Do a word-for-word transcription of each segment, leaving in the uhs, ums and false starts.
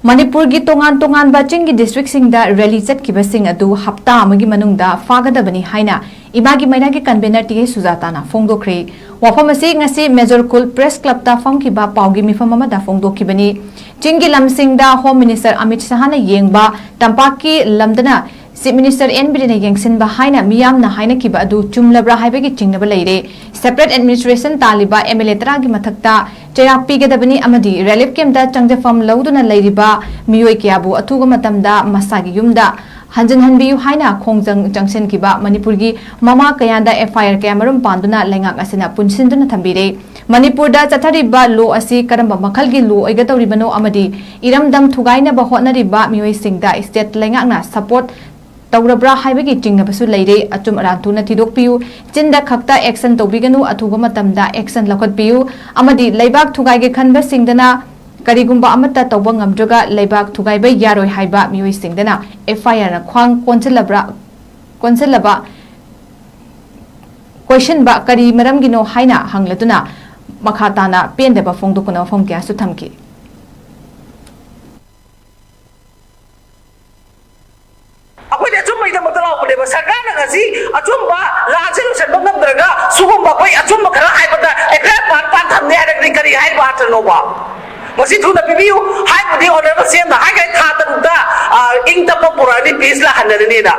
ꯃꯅꯤꯄꯨꯔꯒꯤ ꯇꯣꯉꯥꯟ ꯇꯣꯉꯥꯟꯕ ꯆꯤꯡꯒꯤ ꯗꯤꯁꯇ꯭ꯔꯤꯛꯁꯤꯡꯗ ꯔꯦꯂꯤ ꯆꯠꯈꯤꯕꯁꯤꯡ ꯑꯗꯨ ꯍꯞꯇꯥ ꯑꯃꯒꯤ ꯃꯅꯨꯡꯗ ꯐꯥꯒꯗꯕꯅꯤ ꯍꯥꯏꯅ ꯏꯃꯥꯒꯤ ꯃꯩꯔꯥꯒꯤ ꯀꯟꯚꯦꯅꯔ ꯇꯤ ꯑꯦ ꯁꯨꯖꯥꯇꯥꯅ ꯐꯣꯡꯗꯣꯛꯈ꯭ꯔꯦ꯫ ꯋꯥꯐꯝ ꯑꯁꯤ ꯉꯁꯤ ꯃꯦꯖꯣꯔ ꯈꯨꯜ ꯄ꯭ꯔꯦꯁ ꯀ꯭ꯂꯕꯇ ꯐꯝꯈꯤꯕ ꯄꯥꯎꯒꯤ ꯃꯤꯐꯝ ꯑꯃꯗ ꯐꯣꯡꯗꯣꯛꯈꯤꯕꯅꯤ꯫ ꯆꯤꯡꯒꯤ ꯂꯝꯁꯤꯡꯗ ꯍꯣꯝ ꯃꯤꯅꯤꯁꯇꯔ ꯑꯃꯤꯠ ꯁꯍꯥꯅ ꯌꯦꯡꯕ ꯇꯝꯄꯥꯛꯀꯤ ꯂꯝꯗꯅ ꯆꯤꯐ ꯃꯤꯅꯤꯁꯇꯔ ꯑꯦꯟ ꯕꯤꯔꯦꯟꯅ ꯌꯦꯡꯁꯤꯟꯕ ꯍꯥꯏꯅ ꯃꯤꯌꯥꯝꯅ ꯍꯥꯏꯅꯈꯤꯕ ꯑꯗꯨ ꯆꯨꯝꯂꯕ꯭ꯔꯥ ꯍꯥꯏꯕꯒꯤ ꯆꯤꯡꯅꯕ ꯂꯩꯔꯦ꯫ ꯁꯦꯄꯔꯦꯠ ꯑꯦꯗꯃꯤꯅꯤꯁꯇ꯭ꯔꯦꯁꯟ ꯇꯥꯜꯂꯤꯕ ꯑꯦꯝ ꯑꯦꯜ ꯑꯦ ꯇꯔꯥꯒꯤ ꯃꯊꯛꯇ ꯆꯩꯔꯥꯛ ꯄꯤꯒꯗꯕꯅꯤ ꯑꯃꯗꯤ ꯔꯤꯂꯤꯐ ꯀꯦꯝꯞꯇ ꯆꯪꯖꯐꯝ ꯂꯧꯗꯨꯅ ꯂꯩꯔꯤꯕ ꯃꯤꯑꯣꯏ ꯀꯌꯥꯕꯨ ꯑꯊꯨꯕ ꯃꯇꯝꯗ ꯃꯁꯥꯒꯤ ꯌꯨꯝꯗ ꯍꯟꯖꯤꯟꯍꯟꯕꯤꯌꯨ ꯍꯥꯏꯅ ꯈꯣꯡꯖꯪ ꯆꯪꯁꯤꯟꯈꯤꯕ ꯃꯅꯤꯄꯨꯔꯒꯤ ꯃꯃꯥ ꯀꯌꯥꯗ ꯑꯦꯐ ꯑꯥꯏ ꯑꯥꯔ ꯀꯌꯥꯃꯔꯨꯝ ꯄꯥꯟꯗꯨꯅ ꯂꯩꯉꯥꯛ ꯑꯁꯤꯅ ꯄꯨꯟꯁꯤꯟꯗꯨꯅ ꯊꯝꯕꯤꯔꯦ꯫ ꯃꯅꯤꯄꯨꯔꯗ ꯆꯠꯊꯔꯤꯕ ꯂꯣ ꯑꯁꯤ ꯀꯔꯝꯕ ꯃꯈꯜꯒꯤ ꯂꯣ ꯑꯣꯏꯒꯗꯧꯔꯤꯕꯅꯣ ꯑꯃꯗꯤ ꯏꯔꯝꯗꯝ ꯊꯨꯒꯥꯏꯅꯕ ꯍꯣꯠꯅꯔꯤꯕ ꯃꯤꯑꯣꯏꯁꯤꯡꯗ ꯁ꯭ꯇꯦꯠ ꯂꯩꯉꯥꯛꯅ ꯁꯄꯣꯔꯠ ꯇꯧꯔꯕ꯭ꯔꯥ ꯍꯥꯏꯕꯒꯤ ꯆꯤꯡꯅꯕꯁꯨ ꯂꯩꯔꯦ꯫ ꯑꯆꯨꯝ ꯑꯔꯥꯟ ꯊꯨꯅ ꯊꯤꯗꯣꯛꯄꯤꯌꯨ, ꯆꯤꯟꯗ ꯈꯛꯇ ꯑꯦꯛꯁꯟ ꯇꯧꯕꯤꯒꯅꯨ, ꯑꯊꯨꯕ ꯃꯇꯝꯗ ꯑꯦꯛꯁꯟ ꯂꯧꯈꯠꯄꯤꯌꯨ ꯑꯃꯗꯤ ꯂꯩꯕꯥꯛ ꯊꯨꯒꯥꯏꯒꯦ ꯈꯟꯕꯁꯤꯡꯗꯅ ꯀꯔꯤꯒꯨꯝꯕ ꯑꯃꯠꯇ ꯇꯧꯕ ꯉꯝꯗ꯭ꯔꯒ ꯂꯩꯕꯥꯛ ꯊꯨꯒꯥꯏꯕ ꯌꯥꯔꯣꯏ ꯍꯥꯏꯕ ꯃꯤꯑꯣꯏꯁꯤꯡꯗꯅ ꯑꯦꯐ ꯑꯥꯏ ꯑꯥꯔꯅ ꯈ꯭ꯋꯥꯡ ꯀꯣꯟꯁꯤꯜꯂꯕ꯭ꯔꯥ, ꯀꯣꯟꯁꯤꯜꯂꯕ ꯀꯣꯏꯁꯤꯟꯕ ꯀꯔꯤ ꯃꯔꯝꯒꯤꯅꯣ ꯍꯥꯏꯅ ꯍꯪꯂꯗꯨꯅ ꯃꯈꯥ ꯇꯥꯅ ꯄꯦꯟꯗꯕ ꯐꯣꯡꯗꯣꯛꯇꯨꯅ ꯋꯥꯐꯝ ꯀꯌꯥꯁꯨ ꯊꯝꯈꯤ꯫ ꯑꯩꯈꯣꯏꯗꯤ ꯑꯆꯨꯝꯕꯒꯤꯗꯃꯛꯇ ꯂꯥꯎꯕꯅꯦꯕ꯫ ꯁꯔꯀꯥꯔꯅ ꯉꯁꯤ ꯑꯆꯨꯝꯕ ꯂꯥꯟꯁꯦ ꯂꯣꯏꯁꯤꯟꯕ ꯉꯝꯗ꯭ꯔꯒ ꯁꯤꯒꯨꯝꯕ ꯑꯩꯈꯣꯏ ꯑꯆꯨꯝꯕ ꯈꯔ ꯍꯥꯏꯕꯗ ꯑꯦꯐ ꯑꯥꯏ ꯑꯥꯔ ꯄꯥꯟ ꯄꯥꯟ ꯊꯝꯅꯤ ꯍꯥꯏꯔꯒꯗꯤ ꯀꯔꯤ ꯍꯥꯏꯔꯤꯕ ꯑꯥꯔꯊꯅꯣꯕ? ꯃꯁꯤ ꯊꯨꯅ ꯄꯤꯕꯤꯌꯨ ꯍꯥꯏꯕꯗꯤ ꯑꯣꯅꯔꯦꯕꯜ ꯁꯤ ꯑꯦꯝꯅ ꯍꯥꯏꯈ꯭ꯔꯦ, ꯊꯥ ꯇꯔꯨꯛꯇ, ꯑ, ꯏꯪ ꯇꯞꯄ ꯄꯨꯔꯛꯑꯅꯤ, ꯄꯤꯁ ꯂꯥꯛꯍꯟꯅꯔꯅꯤꯅ꯫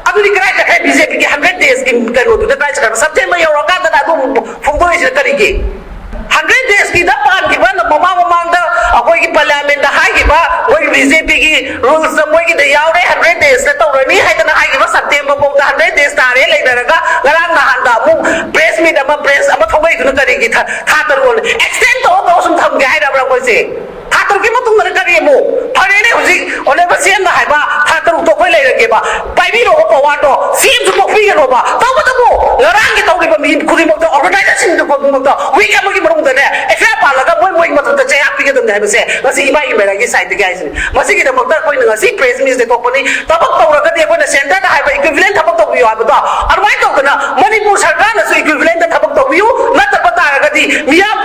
ꯑꯗꯨꯗꯤ ꯀꯗꯥꯏ ꯆꯠꯈ꯭ꯔꯦ? ꯕꯤ ꯖꯦ ꯄꯤꯒꯤ ꯍꯟꯗ꯭ꯔꯦꯠ ꯗꯦꯖꯀꯤ ꯀꯩꯅꯣꯗꯨꯗ ꯀꯗꯥꯏ ꯆꯠꯈ꯭ꯔꯕ? ꯁꯦꯞꯇꯦꯝꯕꯔ ꯌꯧꯔꯀꯥꯟꯗꯅ ꯑꯗꯨ ꯐꯣꯡꯗꯣꯛꯏꯁꯤꯅ ꯀꯔꯤꯒꯤ? ꯍꯟꯗ꯭ꯔꯦꯠ ꯗꯦꯖꯀꯤꯗ ꯄꯥꯟꯈꯤꯕ ꯃꯃꯥꯡ ꯃꯃꯥꯡꯗ ꯑꯩꯈꯣꯏꯒꯤ ꯄꯥꯔꯂꯤꯌꯥꯃꯦꯟꯗ ꯍꯥꯏꯈꯤꯕ, ꯃꯣꯏ ꯕꯤ ꯖꯦ ꯄꯤꯒꯤ ꯔꯨꯜꯁꯇ ꯃꯣꯏꯒꯤꯗ ꯌꯥꯎꯔꯦ, ꯍꯟꯗ꯭ꯔꯦꯠ ꯗꯦꯖꯇ ꯇꯧꯔꯅꯤ ꯍꯥꯏꯗꯅ ꯍꯥꯏꯈꯤꯕ ꯁꯦꯞꯇꯦꯝꯕꯔ ꯐꯥꯎꯗ ꯍꯟꯗ꯭ꯔꯦꯠ ꯗꯦꯖ ꯇꯥꯔꯦ ꯂꯩꯅꯔꯒ ꯉꯔꯥꯡ ꯅꯍꯥꯟꯗ ꯑꯃꯨꯛ ꯄ꯭ꯔꯦꯁ ꯃꯤꯠ ꯑꯃ, ꯄ꯭ꯔꯦꯁ ꯑꯃ ꯊꯣꯛꯂꯛꯏꯗꯨꯅ ꯀꯔꯤꯒꯤ? ꯊꯥ, ꯊꯥ ꯇꯔꯨꯛ ꯑꯦꯛꯁꯇꯦꯟ ꯇꯧꯔ ꯇꯧꯔ ꯁꯨꯝ ꯊꯝꯒꯦ ꯍꯥꯏꯔꯕ꯭ꯔꯥ ꯑꯩꯈꯣꯏꯁꯦ? ꯊꯥ ꯇꯔꯨꯛꯀꯤ ꯃꯇꯨꯡꯗꯅ ꯀꯔꯤ ꯑꯃꯨꯛ? ꯐꯔꯦꯅꯦ, ꯍꯧꯖꯤꯛ ꯑꯣꯅꯔꯦꯕꯜ ꯁꯤ ꯑꯦꯝꯅ ꯍꯥꯏꯕ ꯊꯥ ꯇꯔꯨꯛꯇꯣ ꯑꯩꯈꯣꯏ ꯂꯩꯔꯒꯦꯕ, ꯄꯥꯏꯕꯤꯔꯣꯕ ꯄꯋꯥꯔꯗꯣ, ꯁꯤ ꯑꯦꯝꯁꯨ ꯇꯣꯛꯄꯤꯒꯅꯣꯕ꯫ ꯇꯧꯕꯇꯕꯨ ꯉꯔꯥꯡꯒꯤ ꯇꯧꯔꯤꯕ ꯃꯤ ꯈꯨꯗꯤꯡꯃꯛꯇ, ꯑꯣꯔꯒꯅꯥꯏꯖꯦꯁꯟ ꯈꯨꯗꯤꯡꯃꯛꯇ ꯋꯤꯛ ꯑꯃꯒꯤ ꯃꯅꯨꯡꯗꯅꯦ ꯑꯦꯐ ꯑꯥꯏ ꯑꯥꯔ ꯄꯥꯜꯂꯒ ꯃꯣꯏ ꯃꯣꯏꯒꯤ ꯃꯊꯛꯇ ꯆꯩꯔꯥꯛ ꯄꯤꯒꯗꯕꯅꯤ ꯍꯥꯏꯕꯁꯦ ꯉꯁꯤ ꯏꯃꯥꯒꯤ ꯃꯦꯔꯥꯒꯤ ꯁꯥꯏꯠꯇꯒꯤ ꯍꯥꯏꯁꯤꯅꯤ꯫ ꯃꯁꯤꯒꯤꯗꯃꯛꯇ ꯑꯩꯈꯣꯏꯅ ꯉꯁꯤ ꯄ꯭ꯔꯦꯁ ꯃꯤꯠꯁꯦ ꯊꯣꯛꯄꯅꯤ꯫ ꯊꯕꯛ ꯇꯧꯔꯒꯗꯤ ꯑꯩꯈꯣꯏꯅ ꯁꯦꯟꯇꯔꯗ ꯍꯥꯏꯕ ꯏꯀ꯭ꯋꯤꯚꯤꯂꯦꯟ ꯊꯕꯛ ꯇꯧꯕꯤꯌꯨ ꯍꯥꯏꯕꯗꯣ ꯑꯗꯨꯃꯥꯏꯅ ꯇꯧꯗꯅ ꯃꯅꯤꯄꯨꯔ ꯁꯔꯀꯥꯔꯅꯁꯨ ꯏꯀ꯭ꯋꯤꯚꯤꯂꯦꯟꯗ ꯊꯕꯛ ꯇꯧꯕꯤꯌꯨ, ꯅꯠꯇꯕ ꯇꯥꯔꯒꯗꯤ ꯃꯤꯌꯥꯝ